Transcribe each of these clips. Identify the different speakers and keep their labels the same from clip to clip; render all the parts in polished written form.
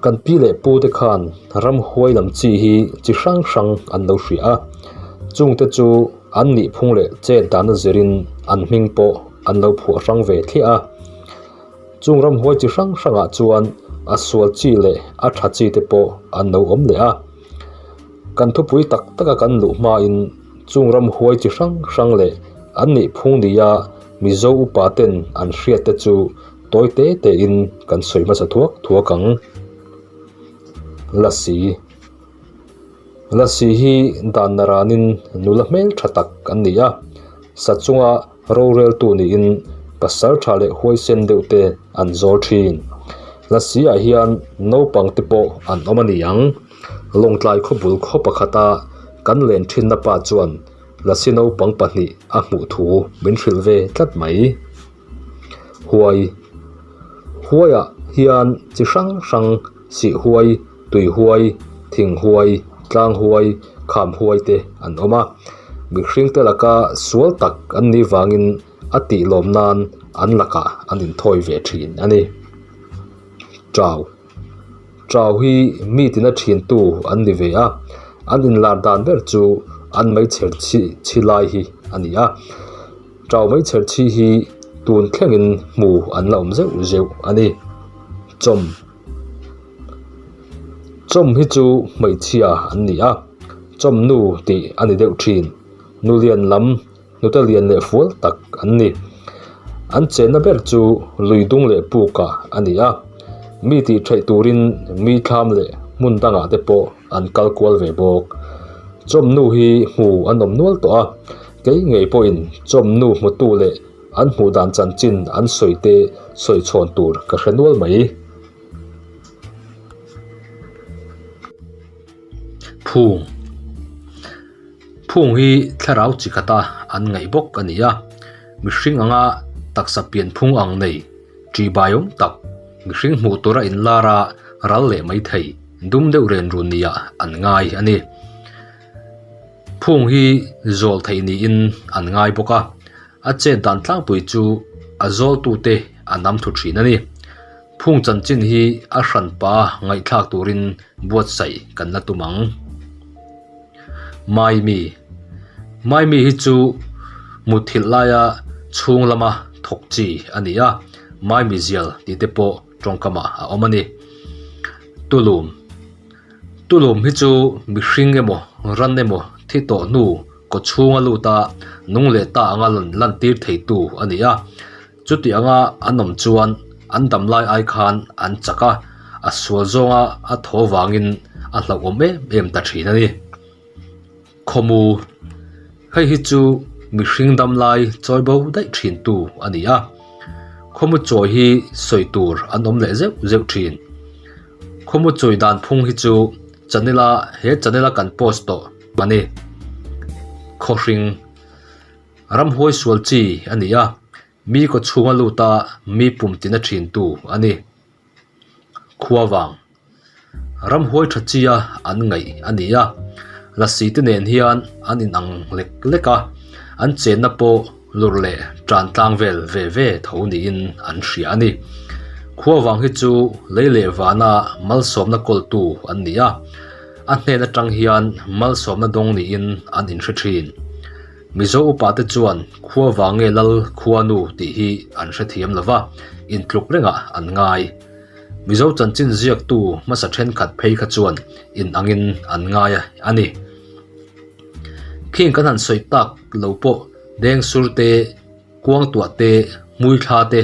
Speaker 1: Kan pi leh pu te khan ramhuai lam chi hi chi hrang hrang an lo hria a, chungte chu an nihphung leh chet dana zirin an hming pawh an lo phuah hrang ve thliah a. Chung ramhuai chi hrang hrangah chuan a sual chi leh a tha chi te pawh an lo awm leh a. Kan thupui tak taka kan luh hmain chung ramhuai chi hrang hrang leh an nihphung nia Mizo upa ten an hriat te chu Tawi te te in kan sawi hmasa thuak thuak ang. Lasi Lasi hi dan naranin nula hmel tha tak an ni a, sa chunga roreltu niin pasal tha leh huaisen deuh te an zawl thin. Lasi ah hian naupang te pawh an awm a ni ang. Lawngtlai khawbul khaw pakhata kan len thinna pa chuan Lasi naupang pahnih a hmuh thu min hrilh ve tlat mai. Huai Huaiah hian chi hrang hrang sih huai, tui huai, thing huai, tlang huai, kham huai te an awm a. Mihring te laka sual tak an nih vangin a tih lawm nan an lakah an inthawi ve thin a ni. Chau Chau hi mi tina thiantu an ni ve a, an inlar dan ber chu an meichher chhi chhi lai hi a ni a. Chau meichher chhi hi tun thlengin hmu an la awm zeuh zeuh a ni. Chawm Chawm hi chu hmeichhia an ni a, chawm nu tih a ni deuh thin. Nulian lam Hnute lian leh fual tak an ni. An chenna ber chu lui dung leh pukah a ni a, mi tih theih turin mi thlam leh hmun dangah te pawh an kal kual ve bawk. Chawmnu hi hmu an awm nual tawh a, kei ngei pawhin chawmnu hmutu leh an hmuh dan chanchin an sawi te sawi chhawn tur ka hre nual mai. Phung. Phung hi thlarau chi khata an ngaih bawk a ni a, mihring anga taksa pian phung ang nei ṭi bai awm tak, mihring hmuh tura inlar a ral leh mai thei dum deuh ren run nia an ngai a ni. Phung hi zawl theih niin an ngai bawk a, a chet dan tlangpui chu a zawltute a nam thu ṭhin a ni. Phung chanchin hi a hranpa ngaihthlak turin buatsaih kan la tum ang. Maimi Maimi hi chu mutthilh laia chhung lama thawk chi a ni a, Maimi zial tih te pawh tawngkamah a awm a ni. Tulum Tulum hi chu mihring emaw ran emaw thi tawh hnu kaw chhunga luta nung leh ta anga lantir theitu a ni a. Chuti anga an awm chuan an dam lai ai khan an chak a, a sual zawnga a thaw vangin a hlauhawm em em ta thin a ni. Khawmu, Hei hi chu mihring dam lai chawi bo daih thin tu a ni a, khawmu chawi hi sawi tur an awm leh zeuh zeuh thin. Khawmu chawi dan phung hi chu channel a he channel a kan post tawh a ni. Khawhring. Ramhuai sual chi a ni a, mi kaw chhunga luta mi pum tina thintu a ni. Khua vang. Ramhuai tha chia an ngaih a ni a, lasi te nen hian an inang lek lek a, an chenna pawh lur leh tan tlang vel ve ve tho niin an hria a ni. Khua vang hi chu lei leh vana malsawmna kawltu an ni a, a hnen atang hian malsawmna dawng niin an inhre thin. Mizo upa te chuan khua vang nge lal khua nu tih hi an hrethiam lo va, intluk rengah an ngai. Mizo chanchin ziaktu hmasa thenkhat phei kha chuan in angin an ngai a ni. Khing kan han sawi tak lo pawh Dengsur te, Kuangtuah te, Hmuithla te,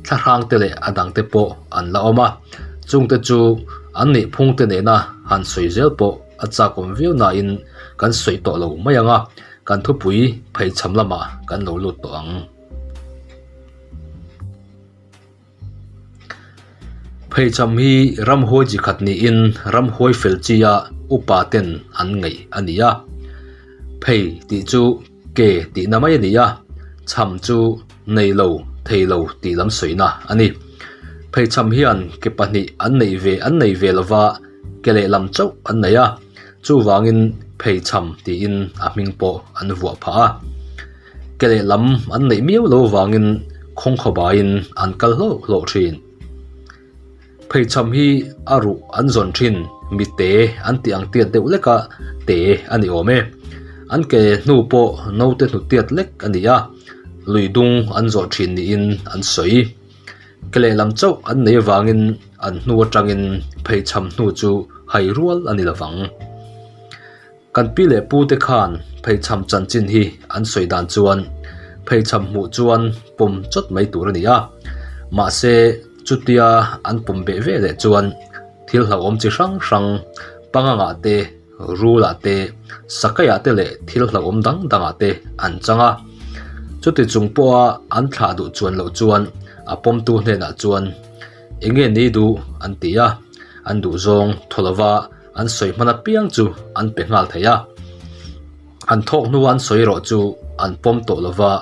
Speaker 1: Thlahrang te leh a dang te pawh an la awm a, chungte chu an nih phung te nena han sawi zel pawh a chak awm viau nain kan sawi tawh lo mai ang a, kan thupui pheichham lamah kan lo lut tawh ang. Pheichham hi ramhuai chi khat niin ramhuai fel chia upa ten an ngaih a ni a. Phei tih chu ke tihna mai a ni a, chham chu nei lo, thei lo tih lam sawina a ni. Pheichham hian ke pahnih an neih ve an nei ve lova ke lehlam chauh an nei a, chuvangin pheichham tiin a hming pawh an vuah phah a. Ke lehlam an neih miau lo vangin khawngkhawbaiin an kal hlawh hlawh thin. Pheichham hi a ruh an zawn thin, mite an tih ang tiat deuh leka te a ni awm e. An ke hnu pawh naute hnu tiat lek a ni a, lui dung an zawh thin niin an sawi. Ke lehlam chauh an nei avangin an hnu atangin pheichham hnu chu hai rual a ni lovang. Kan pi leh pu te khan pheichham chanchin hi an sawi dan chuan pheichham hmuh chuan pawm chawt mai tur a ni a, mahse chutia an pawm beh ve leh chuan thil hlauhawm chi hrang hrang pangangah te, rulah te, sakaiah te leh thil hlauhawm dang dangah te an chang a. Chuti chung pawha an thlah duh chuan loh chuan a pawmtu hnenah chuan eng nge ni duh an ti a, an duhzawng thaw lova an sawi hman apiang chu an pe nghal thei a, an thawk hnua an sawi erawh chu an pawm tawh lova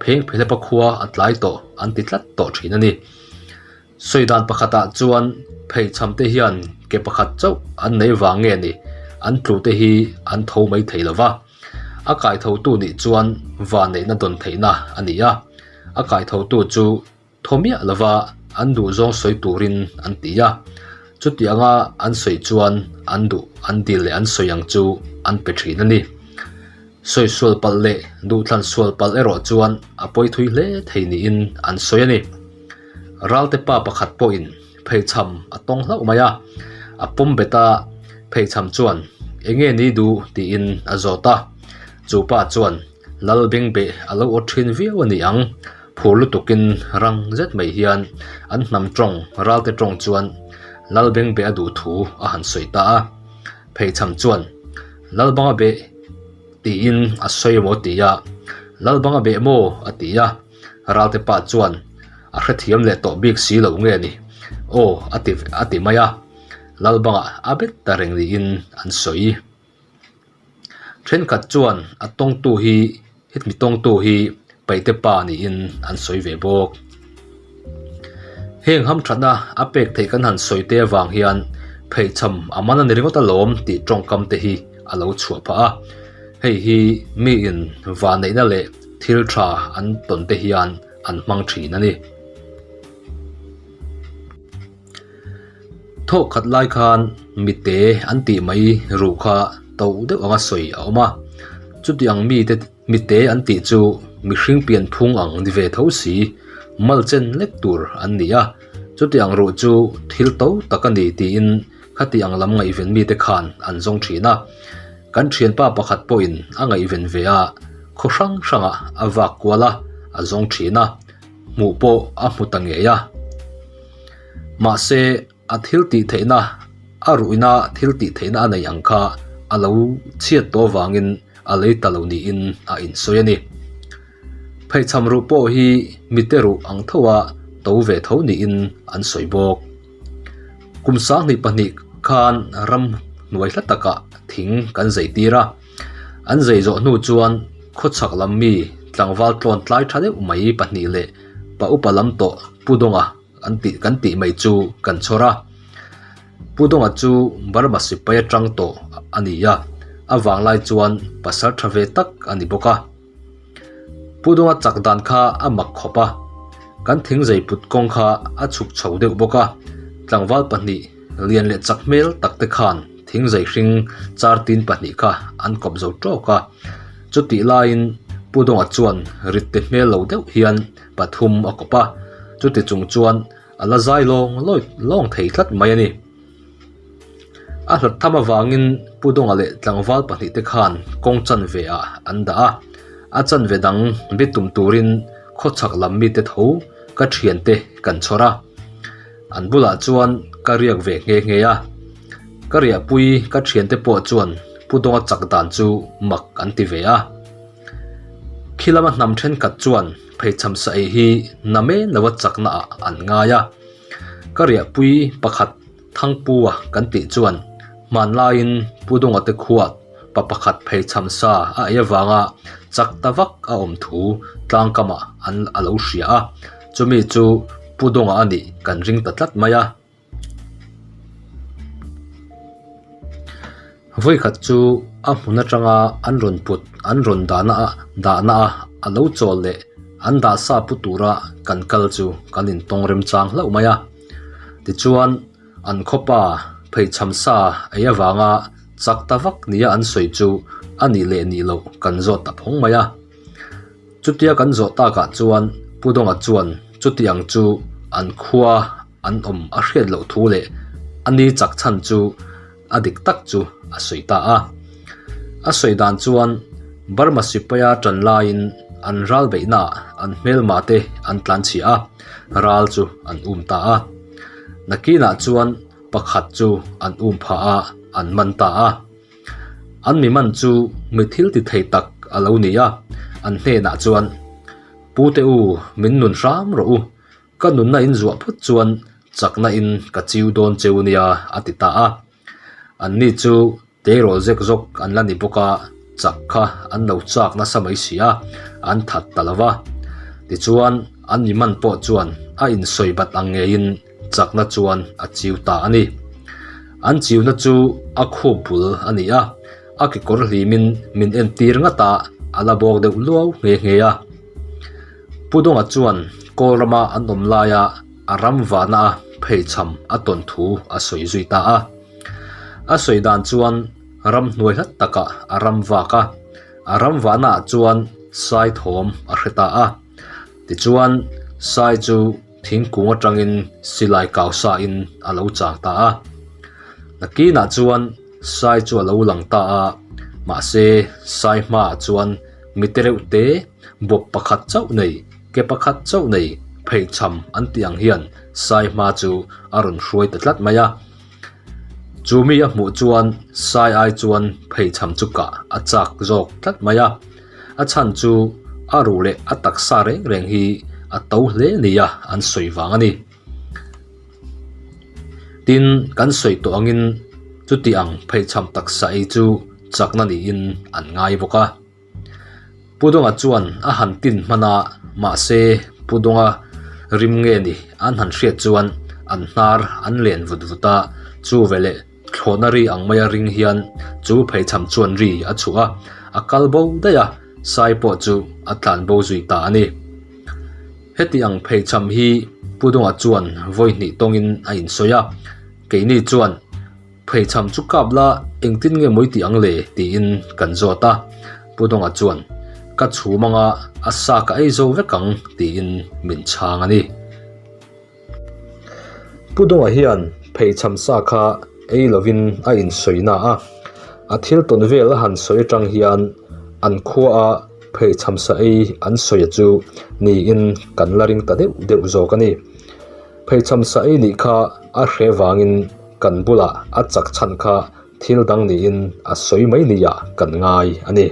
Speaker 1: pheng phehlepa khua a tlai tawh an ti tlat tawh thin a ni. Sawi dan pakhatah chuan pheichham te hian ke pakhat chauh an nei vang nge ni an tlu te hi an tho mai thei lova, a kaithotu nih chuan vanneihna dawn theihna a ni a, a kaithotu chu Thaw miah lova an duh zawng sawi turin an ti a, chutianga an sawi chuan an duh an dil leh an sawi ang chu an pe thin a ni. Sawi sual palh leh duhthlan sual palh erawh chuan a pawi thui hle thei niin an sawi a ni. Ralte pa pakhat pawhin pheichham a tawng hlauh mai a, a pawm bet a, pheichham chuan enge ni duh tiin a zawt a, chu pa chuan Lal bengbeh a lo awt thin viau a ni ang. Phur lutukin rang zet mai hian an hnam tawng ralte tawng chuan Lal bengbeh a duh thu a han sawi ta a. Pheichham chuan Lal banga beh tiin a sawi emaw ti a, Lal banga beh maw a ti a. Ralte pa chuan a hrethiam leh tawh bik si lo nge ni aw a ti a ti mai a. Lal bangah a bet ta reng niin an sawi. Thenkhat chuan a tawngtu hi hetmi tawngtu hi paihte pa niin an sawi ve bawk. Heng hamthatna a pek theih kan han sawi te avang hian pheichham a man a ni ringawt alawm tih tawngkam te hi a lo chhuah phah a, hei hi miin vanneihna leh thil tha an tawn te hian an hmang thin a ni. Thawk khat lai khan mite an tih mai ruh kha to deuh anga sawi a awm a, chuti ang mite mite an tih chu mihring pian phung ang ni ve tho si mal chen lek tur an ni a, chuti ang ruh chu thil to tak a ni tiin khati ang lam ngaihven mite khan an zawng thin a, kan thianpa pakhat pawhin a ngaihven ve a, khaw hrang hrangah a vak kual a, a zawng thin a. Hmuh pawh a hmu ta ngei a. Mahse, a thil tih theihna, a ruihna thil tih theihna a nei ang kha a lo chhiat tawh avangin a lei ta lo niin a insawi a ni. Pheichham ruh pawh hi mite ruh ang thoa to ve tho niin an sawi bawk. Kum 22 khan ram hnuai hla takah thing kan zei tir a. An zei zawh hnu chuan khawchhak lam mi tlangval tlawn tlai tha deuh mai pahnih leh pa upa lam tawh Pu Dawnga an tih kan tih mai chu kan chhawr a. Pu Dawnga chu Burma sipai atang tawh a ni a, a vanglai chuan pasal tha ve tak a ni bawk a. Pu Dawnga chak dan kha a mak khawp a, kan thingzei put kawng kha a chhuk chho deuh bawk a, tlangval pahnih lian leh chak hmel tak te khan thingzei hring char tin pahnih kha an kawp zo tawk a, chutih laiin Pu Dawnga chuan rit te hmel lo deuh hian pathum a kawp a, chuti chung chuan a la zai lawng lawng thei tlat mai a ni. A hlat tham avangin Pu Dawnga leh tlangval pahnihte khan kawng chanve ah an dah a, a chanve dang bitum turin khawchhak lam mite tho ka thiante kan chhawr a. An bulah chuan ka riak ve nghe nghe a, ka riahpui ka thiante pawh chuan Pu Dawnga chak dan chu mak an ti ve a. Khi lama hnam thenkhat chuan pheichham sa ei hi na men lova chakna ah an ngai a. Ka riahpui pakhat Thangpua kan tih chuan hmanlaiin Pu Dawnga te khuat pa pakhat pheichham sa a ei avanga chak ta vak a awm thu tlangkamah an a lo hria a, chumi chu Pu Dawnga a nih kan ring ta tlat mai a. Vawikhat chu a hmun atanga an rawn put an rawn dahna a dahna a a lo chawl leh an dah sa pu tura kan kal chu kan intawng remchang hlauh mai a. Tichuan, an khawpa pheichham sa ei avanga chak ta vak nia an sawi chu a nih leh nih loh kan zawt ta phawng mai a. Chutia kan zawh takah chuan Pu Dawnga chuan chuti ang chu an khua an awm a hriat loh thu leh a ni chak chhan chu a dik tak chu a sawi ta a. A sawi dan chuan Burma sipaia tan laiin an ral beihnaah an hmelma te an tlan chhia a, ral chu an um ta a. Nakinah chuan pakhat chu an um phah a, an man ta a. An mi man chu mi thil ti thei tak a lo ni a, an hnenah chuan, Pute u, min nun hram rawh u, Ka nunna in zuah phawt chuan chakna in ka chiu dawn cheu nia a ti ta a. Anni chu tleirawl zek zawk an la ni bawk a, chak kha an lo chak nasa mai si a, an that ta lo va. Tichuan an mi man pawh chuan a insawi bat ang ngeiin chakna chuan a chiu ta a ni. An chiuna chu a khup bul a ni a, a kekawr hlimin min entir ngat a, a la bawk deuh luau nghe nghe a. Pu Dawnga chuan Kawl rama an awm laia a ram vahna a pheichham a tawn thu a sawi zui ta a. A sawi dan chuan ram hnuai hlat takah a ram vak a, a ram vahnaah chuan sai thawm a hre ta a. Tichuan sai chu thingkung atangin silai kau sain a lo chang ta a. Nakinah chuan sai chu a lo lang ta a, mahse sai hmaah chuan mi te reuh te, Bawp pakhat chauh nei, ke pakhat chauh nei pheichham an tih ang hian sai hma chu a rawn hruai ta tlat mai a. Chu mi a hmuh chuan sai ai chuan pheichham chu kah a chak zawk tlat mai a. A chhan chu a ruh leh a taksa reng reng hi a to hle nia an sawi vang a ni. Tin, kan sawi tawh angin chuti ang pheichham taksa ei chu chakna niin an ngai bawk a. Pu Dawnga chuan a han tin hman a, mahse Pu Dawnga rim nge ni an han hriat chuan an hnar an len vut vut a, chu veleh thlawhna ri ang maia ring hian chu pheichham chuan ri a chhuah a, a kal bo daih a, sai pawh chu a tlan bo zui ta a ni. Heti ang pheichham hi Pu Dawnga chuan vawi hnih tawngin a insawi a, keini chuan Pheichham chu kap la engtin nge mawi tih ang le? tiin kan zawt a, Pu Dawnga chuan, Ka chhum anga a sa ka ei zo vek ang tiin min chhang a ni. Pu Dawnga hian pheichham sa kha ei lovin a insawi na a, a thil tawn vel a han sawi atang hian an khuaa pheichham sa ei an sawi chu niin kan la ring ta deuh deuh zawk a ni. Pheichham sa ei nih kha a hre vangin kan bulah a chak chhan kha thil dang niin a sawi mai nia kan ngai a ni.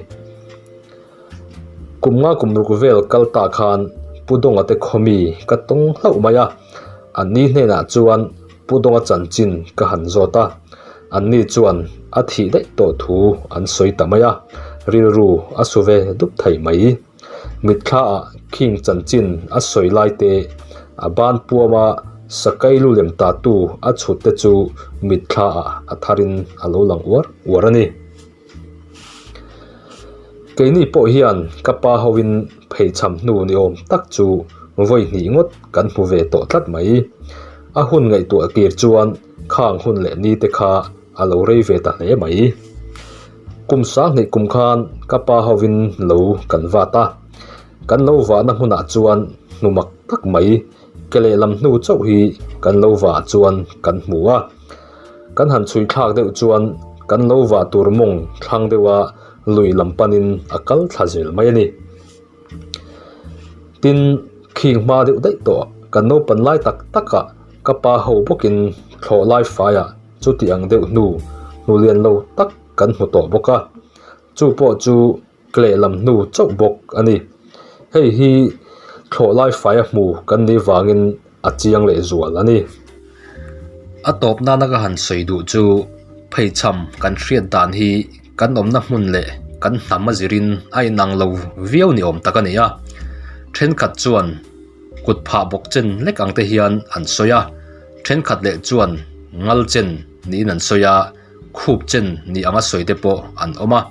Speaker 1: Kum nga kum ruk vel kal ta khan Pu Dawnga te khawmi ka tawng hlauh mai a, anni hnenah chuan Pu Dawnga chanchin ka han zawt a, anni chuan a thih daih tawh thu an sawi ta mai a, rilru a su ve dup thei mai. Mitthlaah khing chanchin a sawi lai te, a ban puama sakai lu lem tatu a chhut te chu mitthlaah a tharin a lo lang uar uar a ni. Keini pawh hian ka pa hoin pheichham hnu ni awm tak chu vawi hnih ngawt kan hmu ve tawh tlat mai. A hun ngaihtuah kir chuan khang hun leh ni te kha a lo rei ve ta hle mai. Kum sanghnih kum khan ka pa hovin lo kan vat a, kan lo vahna hmunah chuan hnu mak tak mai ke lehlam hnu chauh hi kan lo vah chuan kan hmu a. Kan han chhui thlak deuh chuan kan lo vah tur mawng thlang deuha lui lam panin a kal thla zel mai a ni. Tin, khing hma deuh daih tawh kan naupan lai tak takah ka pa ho bawkin thlawh lai faiah chuti ang deuh hnu hnu lian lo tak kan hmu tawh bawk a, chu pawh chu kleh lam hnu chauh bawk a ni. Hei hi thlawh lai faia hmu kan nih vangin a chiang leh zual a ni. A tawp nana ka han sawi duh chu pheichham kan hriat dan hi kan awmna hmun leh kan hnam a zirin a inang lo viau ni awm tak a ni a, thenkhat chuan kut phah bawk chen lek ang te hian an sawi a, thenkhat leh chuan ngal chen niin an sawi a, khup chen ni anga sawi te pawh an awm a,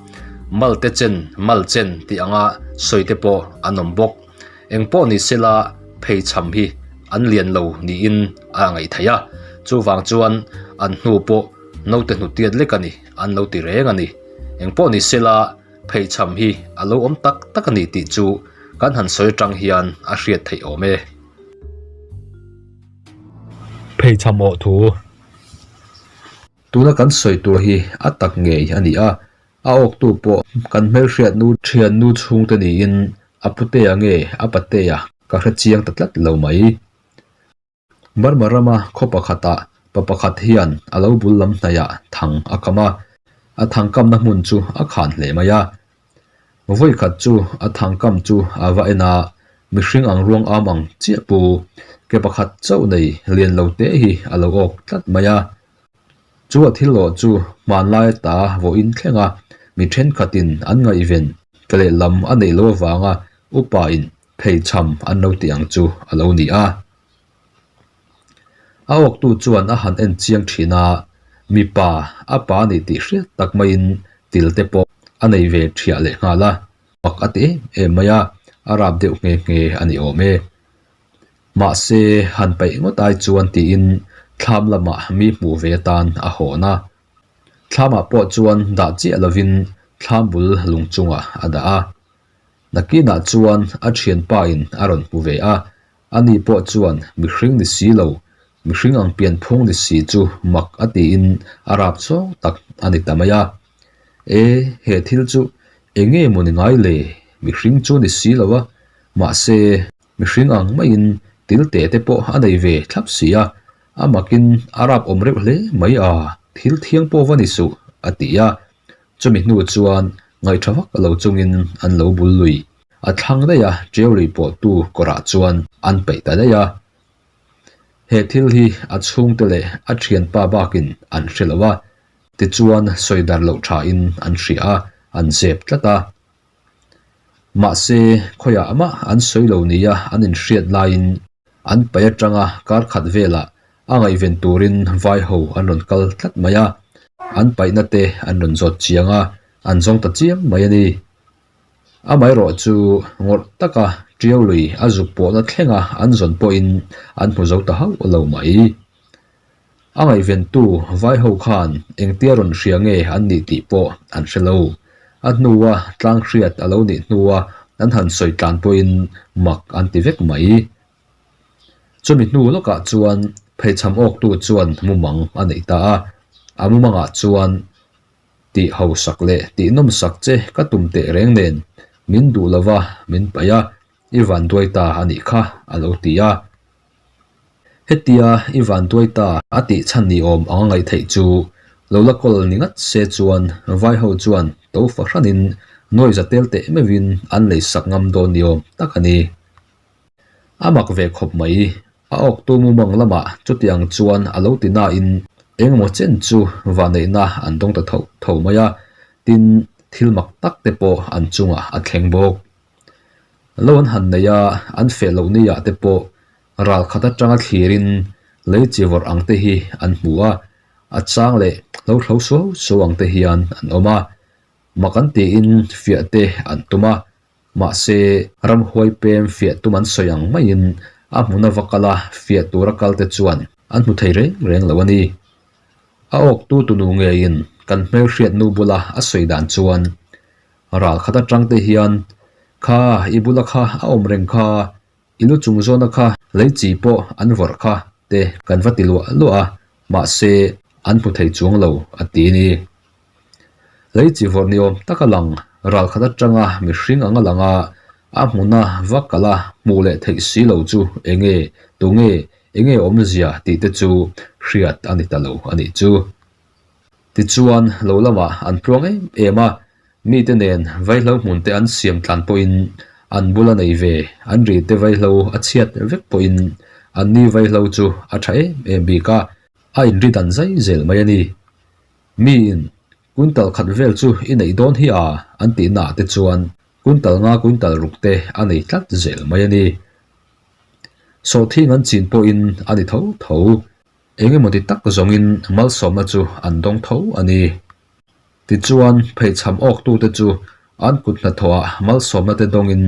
Speaker 1: malte chen mal chen tih anga sawi te pawh an awm bawk. Eng pawh ni sela pheichham hi an lian lo niin a ngaih theih a. Chuvang chuan an hnu pawh naute hnutiat lek a ni an lo ti reng a ni. Engpawh ni sela pheichham hi a lo awm tak tak a ni tih chu kan han sawi atang hian a hriat theih awm e. Pheichham awh thu. Tuna kan sawi tur hi a tak ngei a ni a, a awktu pawh kan hmelhriatnu thiannu chhungte niin a putea nge a patea ka hre chiang ta tlat lo mai. Burma rama khaw pakhatah pa pakhat hian a lo bul lam hnaihah thang a kam a, a thang kamna hmun chu a khan hle mai a. Vawikhat chu a thang kam chu a va en a, mihring ang ruang am ang chiah pu ke pakhat chauh nei lian lo te hi a lo awk tlat mai a. Chu a thil awh chu hmanlai ata vawiin thleng a, mi thenkhatin an ngaihven ke lehlam a neih loh avanga upain pheichham an lo tih ang chu a lo ni a. A awktu chuan a han en chiang thin a, mipa a pa a nih tih hriat tak maiin til te pawh a nei ve thiah leh nghal a, mak a ti em em mai a, a rap deuh nghe nghe a ni awm e. Mahse, han paih ngawt ai chuan tiin thlam lamah mi hmuh ve atan a hawn a. Thlamah pawh chuan dah chiah lovin thlam bul lung chungah a dah a. Nakinah chuan a thianpa in a rawn hmu ve a, ani pawh chuan mihring ni si lo, mihring ang pian phung ni si chu mak a tiin a rap chawng tak a ni ta mai a. E, he thil chu eng nge maw ni ngai le, mihring chu ni si lo a, mahse mihring ang maiin til te te pawh a nei ve thlap si a, a makin a rap awm reuh hle mai a, thil thiang pawh va ni suh a ti a. Chumi hnu chuan ngaihṭha vak lo chungin an lo bul lui. A thlang daih a, ṭeu lui pawhtu kawrah chuan an peih ta daih a. He thil hi a chhungte leh a ṭhianpa bakin an hre lo a, tichuan sawi dar loh ṭhain an hria a, an zep tlat a. Mahse, khawiah mah an sawi lo nia an inhriat laiin An paih atanga kar khat velah a ngaihven turin vai ho an rawn kal tlat mai a, an paihna te an rawn zawt chiang a, an zawng ta chiam mai a ni. Amaherawh chu ngawrh taka Tiau lui a zuk pawhna thlenga an zawn pawhin an hmu zo ta hauh lo mai. A ngaihventu vai ho khan engtia rawn hria nge an nih tih pawh an hre lo. A hnua tlang hriat a lo nih hnua an han sawi tlan pawhin mak an ti vek mai. Chumi hnu lawkah chuan pheichham awktu chuan mumang a neih ta a, a mumangah chuan tih hausak leh tih nawmsak che ka tum teh reng nen min duh lova min paih a, i vanduai ta a nih kha a lo ti a. Hetia i vanduai ta a tih chhan ni awm ang a ngaih theih chu lo la kawl ni ngat se chuan vai ho chuan to fahranin nuai za tel teh meuhin an lei sak ngam dawn ni awm tak a ni. A mak ve khawp mai, a awktu mumang lamah chutiang chuan a lo ti nain engemaw chen chu vanneihna an dawng ta tho tho mai a, tin thil mak tak te pawh an chungah a thleng bawk. Lo an han nei a, an feh loh ni ah te pawh ral khat atanga thlirin lei chi vawrh ang te hi an hmu a, a chang leh hlo thlo suau suau ang te hian an awm a, mak an tiin fiah te an tum a, mahse ramhuai pem fiah tum an sawi ang maiin a hmuna va kal a, fiah tura kal te chuan an hmu thei reng reng lo a ni. A awktu tunu ngeiin kan hmelhriatnu bula a sawi dan chuan Ral khat atang te hian, Kha, i bula kha a awm reng kha, i lu chung zawna kha lei chi pawh an vawrh kha te kan va ti luah luah a, mahse an hmu thei chuang lo a ti ni. Lei chi vawrh ni awm taka lang, ral khat atanga mihring anga langa a hmuna va kala hmuh leh theih si lo chu enge, tunge, enge awmzia tih te chu hriat a ni ta lo a nih chu. Tichuan, lo lamah an tluang em em a, mite nen vaihlo hmun te an siam tlan pawhin an bula nei ve, an ri te vaihlo a chhiat vek pawhin an ni vaihlo chu a tha em em bik a, a inri dan zai zel mai a ni. Miin quintal khat vel chu i neih dawn hi a an tihnaah te chuan quintal nga quintal ruk te a nei tlat zel mai a ni. Sawhthing an chin pawhin a ni tho tho. Eng emaw ti tak zawngin malsawmna chu an dawng tho a ni. Tichuan, pheichham awktute chu an kut hnathawhah malsawmna te dawngin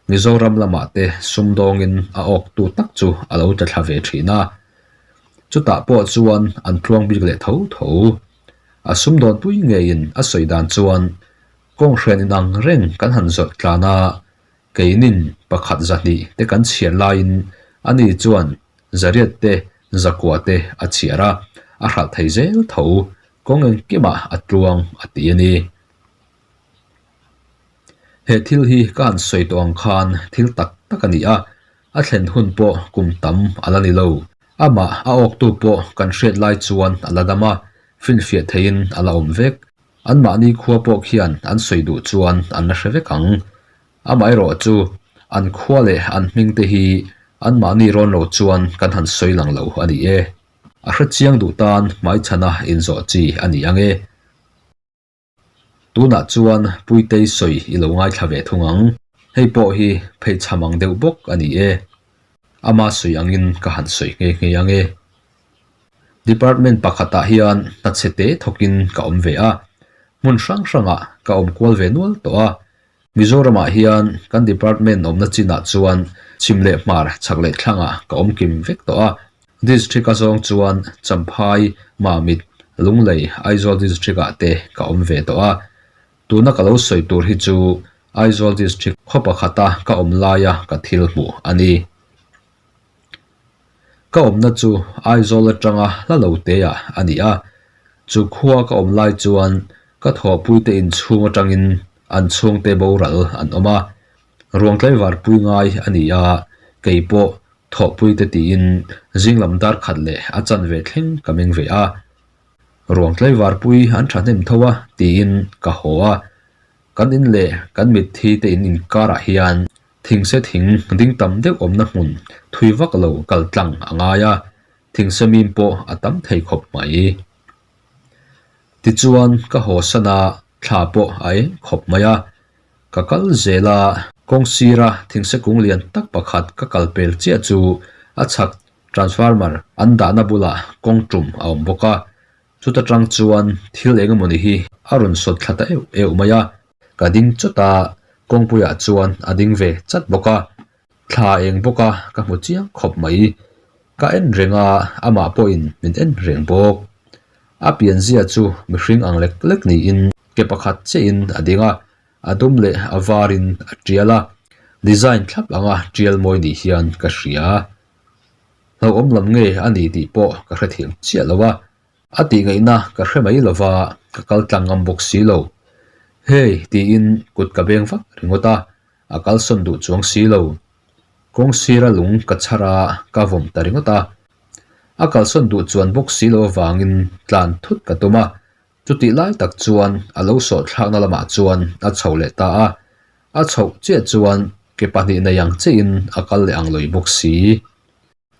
Speaker 1: Mizoram lamah te sumdawngin a awktu tak chu a lo tla thla ve thin a. Chutah pawh chuan an tluang bik leh tho tho. A sumdawnpui ngeiin a sawi dan chuan kawnghren inang reng kan han zawrh tlan a, keinin pakhat 200 te kan chhiar laiin ani chuan 800 te 900 te a chhiar a, a hralh thei zel tho, kawng engkimah a tluang a ti a ni. He thil hi ka han sawi tawh ang khan thil tak tak a ni a, a thlen hun pawh kum tam a la ni lo. Amah a awktu pawh kan hriat lai chuan a la dam a, finfiah theiin a la awm vek. Anmahni khua pawh khian an sawi duh chuan an la hre vek ang. Amaherawh chu an khua leh an hming te hi anmahni rawn lo chuan kan han sawi lang lo a ni e. A hrechiang duh tan hmaichhana inzawh chi a ni ang e. Tunah chuan Puitei sawi i lo ngaithla ve thung ang. Hei pawh hi pheichham ang deuh bawk a ni e. Ama sawi angin ka han sawi nghe nghe ang e. Department pakhatah hian hnachhe te thawkin ka awm ve a. Hmun hrang hrangah ka awm kual ve nual tawh a. Mizoramah hian kan department awmna chinah chuan chhim leh hmar chhak leh thlangah ka awm kim vek tawh a. District a zawng chuan Champhai, Mamit, Lunglei, Aizawl District ah te ka awm ve tawh a. Tuna ka lo sawi tur hi chu Aizawl District khaw pakhata ka awm laia ka thil hmuh a ni. Ka awmna chu Aizawl atanga hla lo te ah a ni a. Chu khua ka awm lai chuan ka thawhpuite inchhung atangin an chhungte boral an awm a. Ruang tlaivar pui ngai a ni a, kei pawh thawhpuite tiin zinglam dar khat leh a chanve thleng ka meng ve a. Ruang tlaivar pui an thahnem tho a tiin ka haw a. Kan in leh kan mitthi te in inkarah hian thingse thing ding tam deuh awmna hmun thui vak lo kal tlang a ngai a, thingse mim pawh a tam thei khawp mai. Tichuan ka haw san a, thla pawh a eng khawp mai a. Ka kal zel a, kawng sira thingse kung lian tak pakhat ka kal pel chiah chu a chhak transformer an dahna bulah kawng tum a awm bawk a. Chuta tang chuan thil eng emawni hi a rawn sawt thla ta euh euh mai a. Ka ding chawt a, kawngpuiah chuan a ding ve chat bawk a. Thla eng bawk a, ka hmu chiang khawp mai. Ka en reng a, amah pawhin min en reng bawk. A pianzia chu mihring ang lek lek niin ke pakhat chiahin a ding a, a dum leh a varin a tial a, design thlap anga tial mawi ni hian ka hria. Hlauhawm lam nge a ni tih pawh ka hrethiam chiah lo a, a tihngaihna ka hre mai lo va, ka kal tlang ngam bawk si lo. Hey tiin kut ka beng vak ringawt a, a kalsawn duh chuang si lo. Kawng sira lung ka chhar a, ka vawm ta ringawt a. A kalsawn duh chuan bawk si lo avangin tlan thut ka tum a, chutih lai tak chuan a lo sawh thlakna lamah chuan a chho leh ta a. A chhoh chiah chuan ke pahnih nei ang chiahin a kal leh ang lawi bawk si.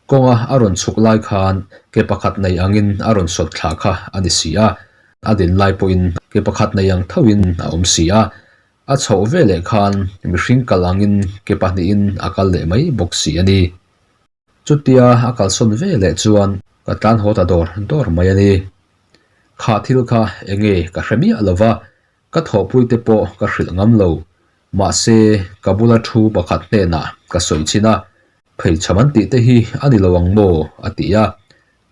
Speaker 1: Kawnga a rawn chhuk lai khan ke pakhat nei angin a rawn sawt thla kha a ni si a, a din lai pawhin ke pakhat nei ang thoin a awm si a. A chhoh veleh khan mihring kal angin ke pahnihin a kal leh mai bawk si a ni. Chutia a kalsawn veleh chuan ka tlan haw ta dawr dawr mai a ni. Kha thil kha enge ka hre miah lo va, ka thawhpuite pawh ka hrilh ngam lo. Mahse, ka bula thu pakhat hnenah ka sawi chhin a, Pheichham an tih te hi a ni lo ang maw? a ti a.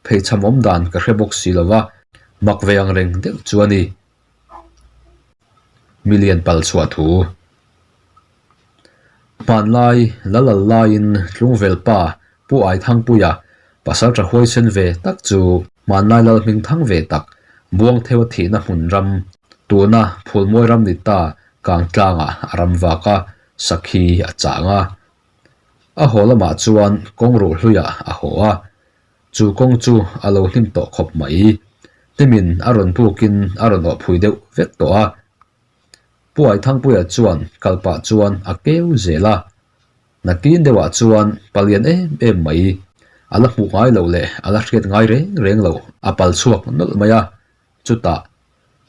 Speaker 1: Pheichham awm dan ka hre bawk si lo va, mak ve ang reng deuh chu a ni. Million pal chhuah thu. Hmanlai Lalal laiin Tlungvel pa Pu Aithangpuia pasal tha huaisen ve tak chu hmanlai lal hming thang ve tak Buangtheu a thihna hmun ram tuna Phulmawi ram ni ta Kangtlangah a ram vak a, sakhi a chang a. A haw lamah chuan kawng ruh hluiah a haw a. Chu kawng chu a lo hlim tawh khawp mai. Hnimin a rawn bukin a rawn awhphui deuh vek tawh a. Pu Aithangpuia chuan kal pah chuan a keu zel a. Nakin deuhah chuan palian em em mai a la hmuh ngai loh leh a la hriat ngai reng reng loh a pal chhuak nawlh mai a. Chutah,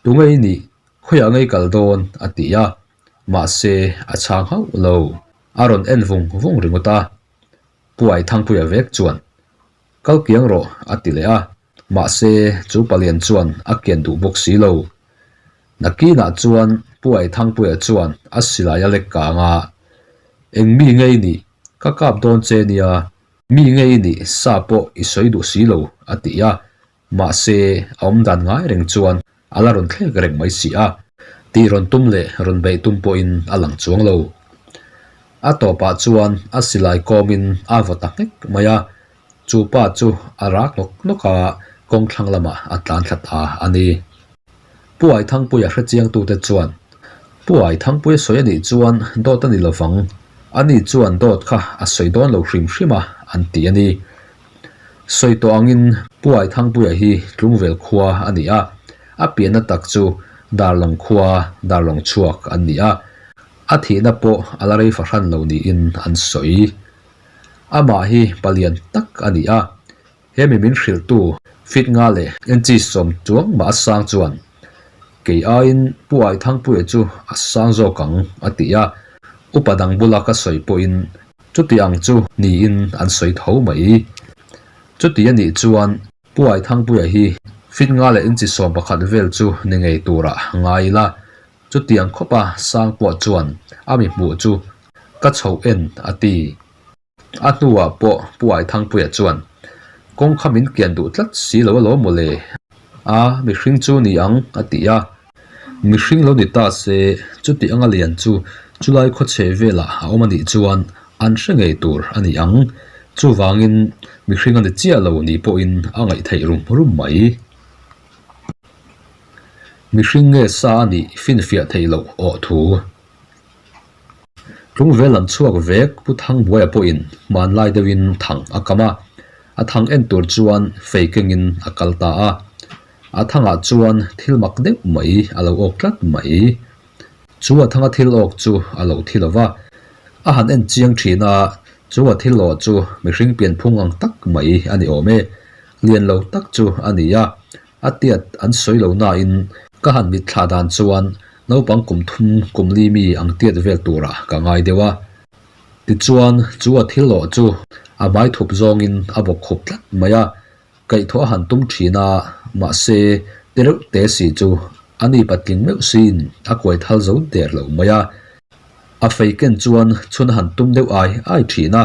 Speaker 1: Tunge i nih? Khawiah ngei kal dawn? a ti a. Mahse, a chhang hauh lo. A rawn en vung vung ringawt a. Pu Aithangpuia vek chuan, Kal kiang rawh, a ti leh a. Mahse, chu palian chuan a kian duh bawk si lo. Nakinah chuan Pu Aithangpuia chuan a silai a lek kang a, Eng mi ngei nih, ka kap dawn che nia. Mi nge i nih sa pawh i sawi duh si lo, a ti a. Mahse, a awm dan ngai reng chuan a la rawn thlek reng mai si a. Tih rawn tum leh rawn beih tum pawhin a lang chuang lo. A tawpah chuan a silai kawmin a vaw ta nghek mai a, chu pa chu a rak nawk nawk a, kawng thlang lamah a tlan thla ta a ni. Pu Aithangpuia hrechiangtute chuan, Pu Aithangpuia sawi a nih chuan dawt a ni lovang, ani chuan dawt kha a sawi dawn lo hrim hrim a, an ti a ni. Sawi tawh angin Pu Aithangpuia hi Tlungvel khua a ni a, a pianna tak chu Darlawng khua, Darlawng chhuak an ni a, a thihna pawh a la rei fahran lo niin an sawi. Amah hi palian tak a ni a, He mi min hrilhtu fit nga leh inchi sawm chuang mah a sang chuan kei aiin Pu Aithangpuia chu a sang zawk ang a ti a, upa dang bula ka sawi pawhin chuti ang chu niin an sawi tho mai. Chuti a nih chuan Pu Aithangpuia hi fit nga leh inchi 11 vel chu ni ngei turah ngai ila, chutiang khawpa sang pawh chuan a mi hmuh chu ka chhoh en a ti. A hnuah pawh Pu Aithangpuia chuan, Kawng kha min kian duh tlat si lo alawm mawle. A, mihring chu ni ang, a ti a. Mihring lo ni ta se, chuti anga lian chu chulai khawchhe velah a awm a nih chuan an hre ngei tur a ni ang. Chuvangin mihring a ni chiah lo ni pawhin a ngaih theih rum rum mai. Mihring nge sa a nih finfiah theih loh awh thu. Tlungvel lam chhuak vek Pu Thangbuaia pawhin hmanlai deuhin thang a kam a, a thang en tur chuan fei kengin a kal ta a. A thangah chuan thil mak deuh mai a lo awk tlat mai. Chu a thanga thil awk chu a lo thi lo va, a han en chiang thin a, chu a thil awh chu mihring pianphung ang tak mai a ni awm e, lian lo tak chu a ni a, A tiat an sawi lo nain ka han mitthla dan chuan naupang kum thum kum li mi ang tiat vel turah ka ngai deuh a. Tichuan chu a thil lawh chu a hmai thup zawngin a bawk khup tlat mai a, kaihthawh a han tum thin a, mahse ti reuh te si chu a ni patling meuh siin a kuai thal zo der lo mai a. A fei ken chuan chhun a han tum deuh ai ai thin a,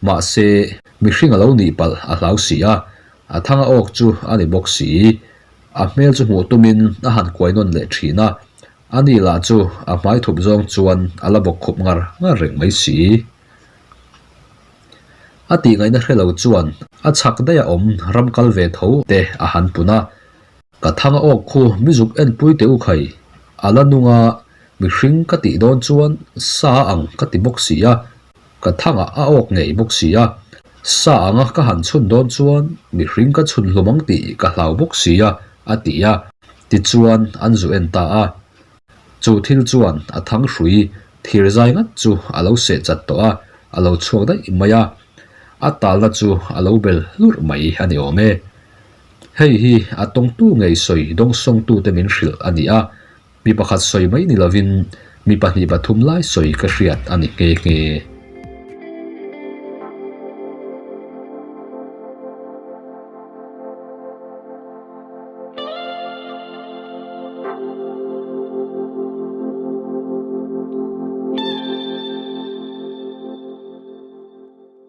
Speaker 1: Mahse, mihring a lo nih palh a hlau si a, a thang a awk chu a ni bawk si. A hmel chu hmuh tumin a han kuai nawn leh thin a, a ni lah chu a hmai thup zawng chuan a la bawk khup ngar ngar reng mai si. A tih ngaihna hre lo chuan a chhak daih a awm ram kal ve tho te a han pun a, Ka thang a awk khu mi zuk enpui teh u khai, a la nung a, mihring ka tih dawn chuan sa a ang ka ti bawk si a, Ka thangah a awk ngei bawk si a, sa anga ka han chhun dawn chuan mihring ka chhun hlum ang tih ka hlau bawk si a, a ti a. Tichuan an zu en ta a. Chu thil chuan a thang hrui thir zai ngat chu a lo seh chat tawh a, a lo chhuak daih mai a. A talna chu a lo bel hlurh mai a ni awm e. Hei hi a tawngtu ngei sawi dawngsawngtute min hrilh a ni a, Mi pakhat sawi mai ni lovin mi 2 3 lai sawi ka hriat a ni nghe nghe.